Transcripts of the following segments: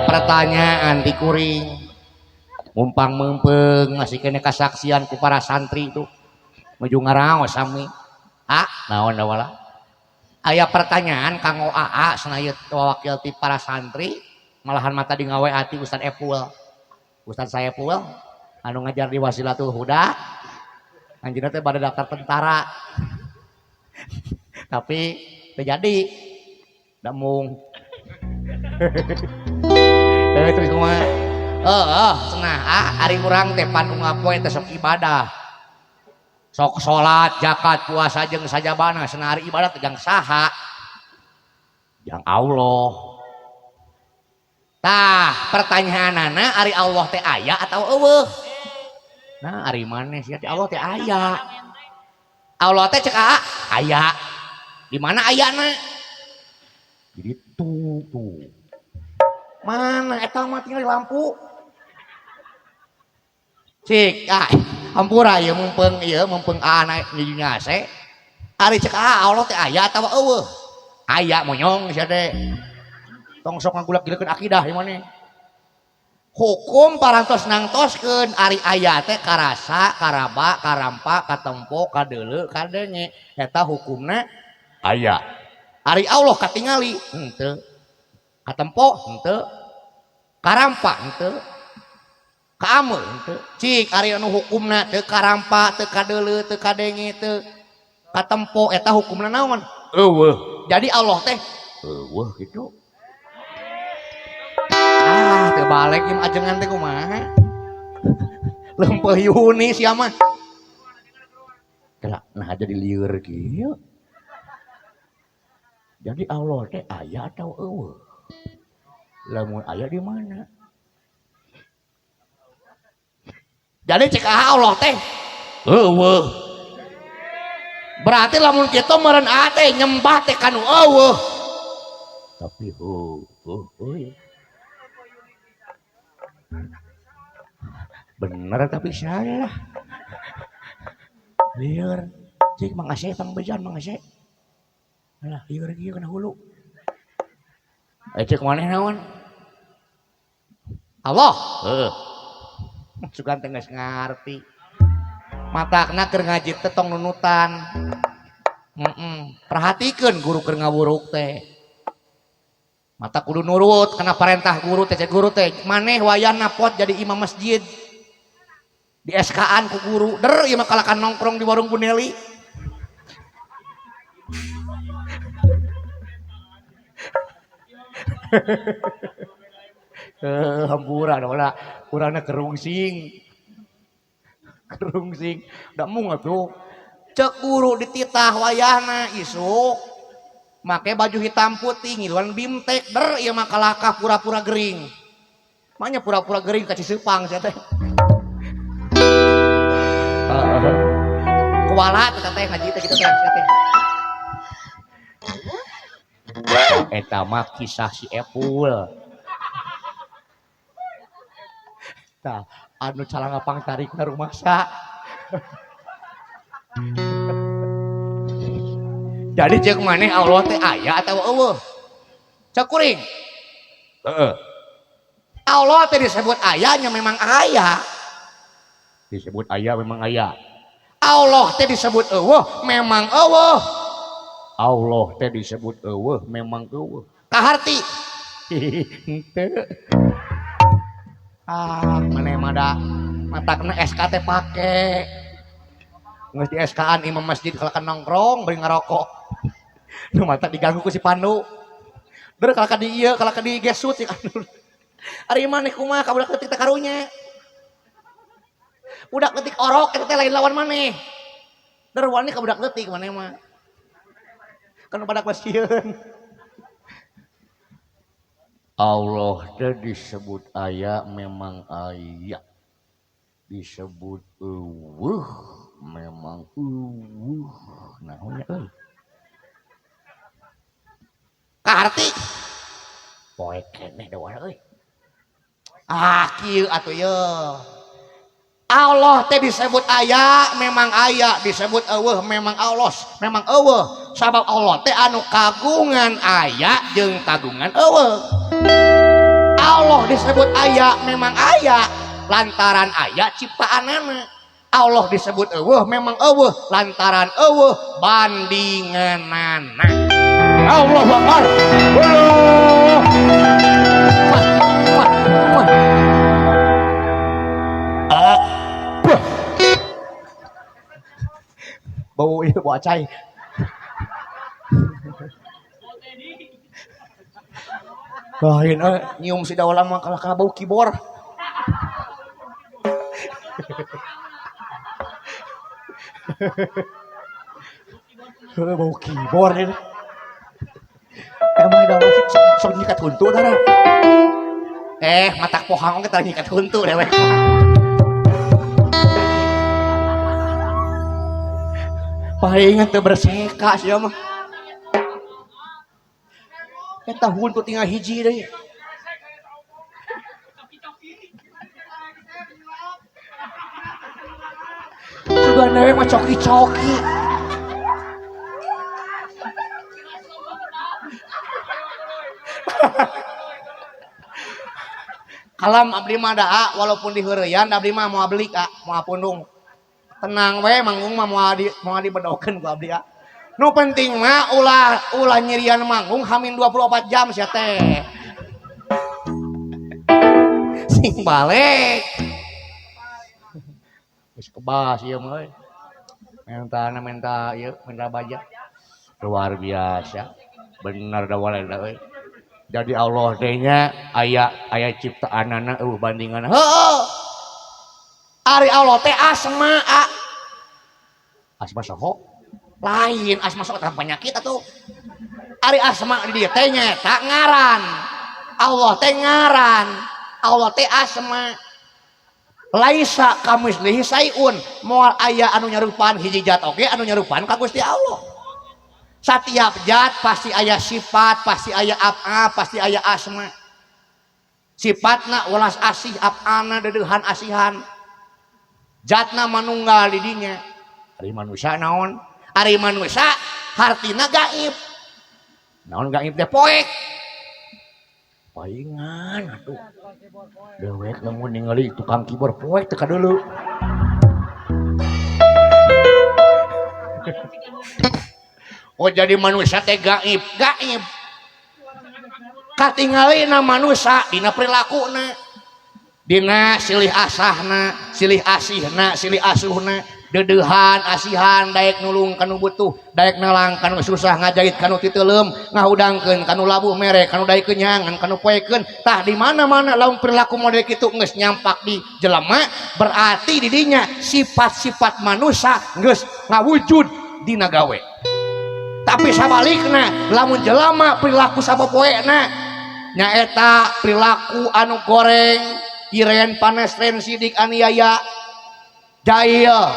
Pertanyaan ti kuring. Mumpang meungpeung masih kene kasaksian ku para santri itu. Nuju ngaraos sami. Ah, naon da wala? Aya pertanyaan kanggo AA cenah ieu wakil ti para santri, malahan mata di ngawe ati Ustad Epul. Ustad Saepul anu ngajar di Wasilatul Huda. Anjeunna teh bade daftar tentara. Tapi teu jadi. Da mung. Terus kumaha? Heeh, cenah ah ari urang teh pan unggal poe teh sok ibadah. Sok salat, zakat, puasa jeung sajabana cenah ari ibadah teh jang saha? Jang Allah. Tah, pertanyaanana ari Allah teh aya atau eueuh? Nah, ari maneh sia teh Allah teh aya. Allah teh cek aa aya. Di mana ayana? Jadi tuh tuh. Mana eta mah tinggal di lampu. Cik, ah, hampura ieu mumpung aa naik ase. Ari cek aa Allah teh aya atawa eueuh? Aya monyong sia teh. Tong sok ngagulak-gilekeun akidah ieu maneh. Hukum parantos nangtoskeun ari aya teh karasa, karaba, karampa, katempo, kadeuleu, kadenge. Eta hukumna aya. Ari Allah katingali henteu. Katempo henteu. Karampa henteu. Kaame henteu. Cik ari anu hukumna teu karampa, teu kadeuleu, teu kadenge, teu katempo eta hukumna naon? Eueuh. Jadi Allah teh eueuh kitu. Ah, teu balik ieu ajengan teh kumaha? Leumpeuh Yuni sia mah. Kela nah jadi lieur kieu. Jadi Allah teh aya atau eueuh? Lamun aya di mana? Jadi cek Allah teh eueuh. Berarti lamun kitu meureun aa teh nyembah teh kanu eueuh. Tapi heuh heuh. Bener tapi salah. Lieur. Cik Mang Asep pangbejan Mang Asep. Alah lieur kieu kana hulu. Cek maneh naon? Allah. Heuh. Sugan teh geus ngarti. Matakna keur ngaji teh tong nunutan. Heeh. Perhatikeun guru keur ngawuruk teh. Mata kudu nurut kana parentah guru teh, cek guru teh maneh wayahna pot jadi imam masjid. Di SK-an ku guru, der ieu mah kalakan nongkrong di warung Bu Neli. Hampura da urangna kerungsing. Kerungsing, da mung atuh. Cek guru dititah wayahna isuk. Make baju hitam putih ngiluan bimtek der ieu mah kalakah pura-pura gering. Makanya pura-pura gering ka Cisepang sia teh. Kuala teh teh ngaji teh kitu teh sia teh. Eta mah kisah si Epul. Tah anu calangapang tarikna rumasa. Jadi cek maneh Allah teh aya atawa eueuh? Cek kuring. Heeh. Allah teh disebut ayanya memang aya. Disebut aya memang aya. Allah teh disebut eueuh memang eueuh. Allah teh disebut eueuh memang eueuh. Kaharti. Henteu. Ah, maneh mah da matakna SK teh pake. Geus di SK-an imam masjid kalakan nongkrong bari ngarokok. Nu mata diganggu ku si Pandu. Der kalaka di ieu, kalaka di gesut si Pandu. Ari maneh kumaha ka budak leutik teh karunya. Budak leutik orok eta teh lain lawan maneh. Der wani ka budak leutik maneh mah. Kan badak masieun. Allah teh disebut aya memang aya. Disebut eueuh memang eueuh. Naon nya euy? Kaharti. Poe keneh da euy. Ah kieu atuh ye. Allah teh disebut aya memang aya, disebut eueuh memang Allah, memang eueuh. Sabab Allah teh anu kagungan aya jeung kagungan eueuh. Allah disebut aya memang aya lantaran aya ciptaanana. Allah disebut eueuh memang eueuh lantaran eueuh bandinganana. Allahu Akbar. Allah. Mah, mah, mah. Ah. Bah. Bau ieu bau acai. Lain nyium si daola mah kalah kana bau kibor. Bau kibor ini. Emang daola sih sok nyikat huntu tara. Matak pohang oge tara nyikat huntu dewek. Palingan teu berseka sia mah. Eta huntu tinggal hiji deui. Sugan dewek mah coki-coki. Kalam abdi mah daa walaupun diheureyan abdi mah moal belik a, moal pundung. Tenang we manggung mah moal dibedokeun ku abdi a. Nu penting mah ulah nyirian manggung hamin 24 jam sia teh. Sing balik. Geus kebas ieu mah euy. Mentana menta ieu menta baja. Luar biasa. Bener da waleda euy. Jadi Allah teh nya aya ciptaanana eueuh bandinganna. Heueuh. Ari Allah teh asma a. Asma saha? Lain asma sok teh penyakit atuh. Ari asma di dieu teh nyaeta ngaran. Allah teh ngaran. Allah teh asma. Laisa kamislihi sayun, moal aya anu nyarupaan hiji zat oge anu nyarupaan ka Gusti Allah. Satiap zat pasti aya sifat, pasti aya af'al, pasti aya asma. Sifatna welas asih, af'alna deudeuhan asihan. Zatna manunggal di dinya. Ari manusia naon? Ari manusia hartina gaib. Naon gaib teh poek. Paingan atuh. Dewek lamun ningali tukang keyboard poek teu kadeuleu. Oh jadi manusia teh gaib, gaib. Katingalina manusia dina perilakuna, dina silih asahna, silih asihna, silih asuhna, deudeuhan, asihan, daek nulung kanu butuh, daek nalang kanu susah, ngajahit kanu titeuleum, ngahudangkeun kanu labuh, mere kanu daek kenyangan, kanu poekeun. Tah di mana-mana lamun perilaku model kitu geus nyampak di jelema, berarti di dinya sifat-sifat manusia geus ngawujud dina gawe. Tapi sabalikna lamun jelema perilaku sapopoena nyaeta perilaku anu goreng, iren panes ren sidik aniaya, jail,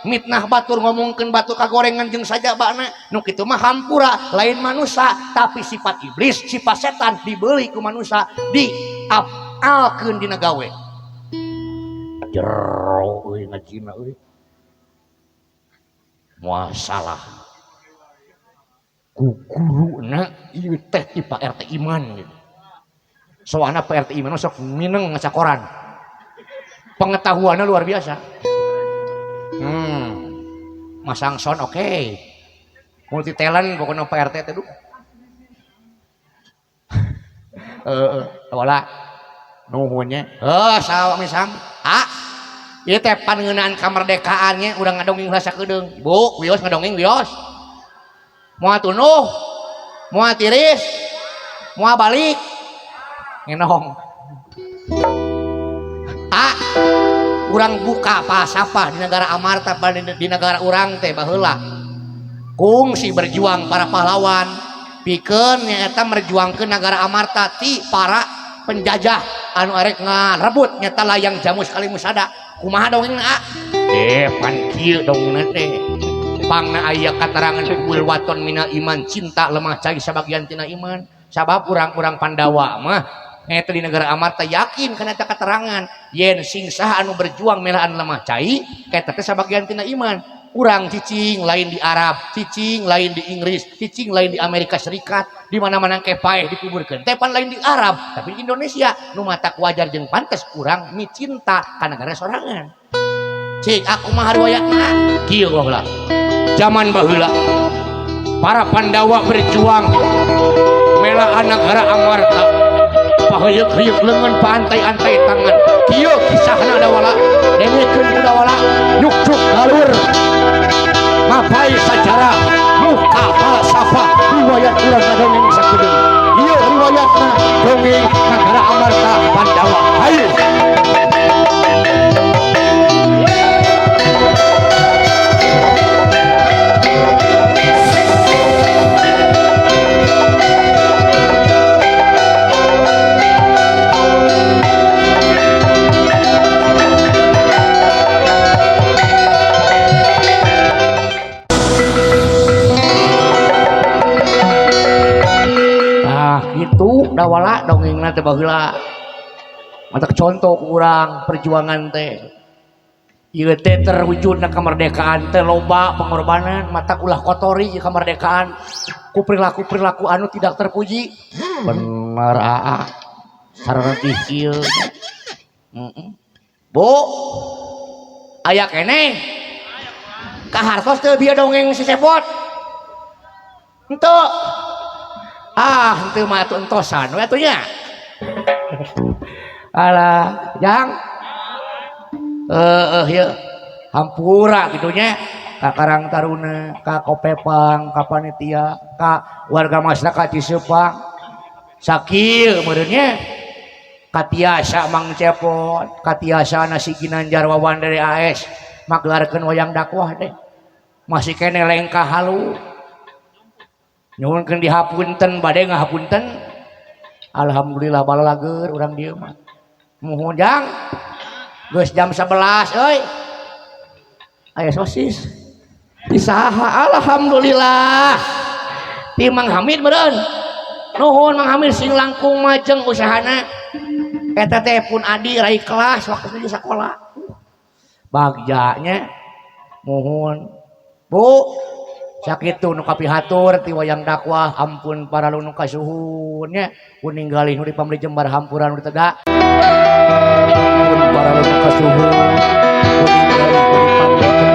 mitnah batur ngomongkeun batur kagorengan jeung sajabana, nu kitu mah hampura lain manusia tapi sifat iblis, sifat setan dibeli ku manusia, diapalkeun dina gawe. Jero euy ngajina euy. Moal salah. Ku guruna ieu teh ti Pak RT Iman gitu. Soalna Pak RT Iman sok mineng ngaca koran. Pengetahuannya luar biasa. Masang sound oke. Okay. Multi talent pokoknya Pak RT teh duh. Wala nuhunnya. Heuh, sawa misam. Ah. Ieu teh pangeunaan kamerdekaannya urang ngadongeng heula sakedeung. Bu, wios ngadongeng wios. Moal tunuh, moal tiris, moal balik. Ngenong. Ah, urang buka falsafah di negara Amarta, di negara urang teh baheula. Kungsi berjuang para pahlawan, pikeun nyaeta merjuangkeun negara Amarta ti para penjajah anu arek ngarebut nyata layang jamus kalimusada. Kumaha dongengna, ah? Pan kieu dongengna teh. Pangna aya katerangan hubul waton minal iman, cinta lemah cai sabagian tina iman. Sabab urang-urang Pandawa mah nyaeta di negara Amarta yakin kana eta katerangan yen sing saha anu berjuang melaan lemah cai eta teh sabagian tina iman. Urang cicing lain di Arab, cicing lain di Inggris, cicing lain di Amerika Serikat, di mana-mana ke paeh dikuburkeun. Teh pan lain di Arab, tapi di Indonesia nu matak wajar jeung pantes urang micinta ka negara sorangan. Cik aku mah riwayatna kieu baheula. Zaman baheula para Pandawa berjuang melaan negara Amarta. Paheuyeuk-heuyeuk leungeun paantai-antai tangan. Kieu kisahna dawala, dengekeun ku dawala, nyukcuk galur. Mapai sajarah, muka falsafah, riwayat urang ngadongeng sakudeung. Ieu riwayatna dongeng negara Amarta Pandawa. Hayu. Itu dawala dongengna teh baheula. Matak contoh ku urang perjuangan teh. Ieu teh terwujudna kemerdekaan teh loba pengorbanan, matak ulah kotori ieu kemerdekaan ku perilaku-perilaku anu tidak terpuji. Bener aa. Sareutih kieu. Bu, aya keneh. Kahartos teu bieu dongeng si Cepot? Henteu. Ah, henteu mah atuh entosan we atuh nya. Alah, Jang. Heeh ieu. Hampura kitu nya ka Karang Taruna, ka Kopepang, ka panitia, ka warga masyarakat Ciseupang. Sakieu meureun nya. Katiasa Mang Cepot, katiasa nasi Ginanjar Wawan dari AS magelarkeun wayang dakwah teh. Masih keneh lengkah halu. Nyuhunkeun dihapunten bade ngahapunten. Alhamdulillah balalager urang dieu mah. Muhun Jang. Geus jam 11 euy. Aya sosis. Di saha alhamdulillah. Ti Mang Hamid meureun. Nuhun Mang Hamid sing langkung majeng usahana. Eta teh pun adi rai kelas waktu di sekolah. Bagjanya muhun. Bu, sakitu nu kapihatur ti wayang dakwah ampun para nu kasuhun nya kuninggalih nu dipamri jembar hampura nu ditega. Ampun para nu kasuhun kuninggalih nu dipamri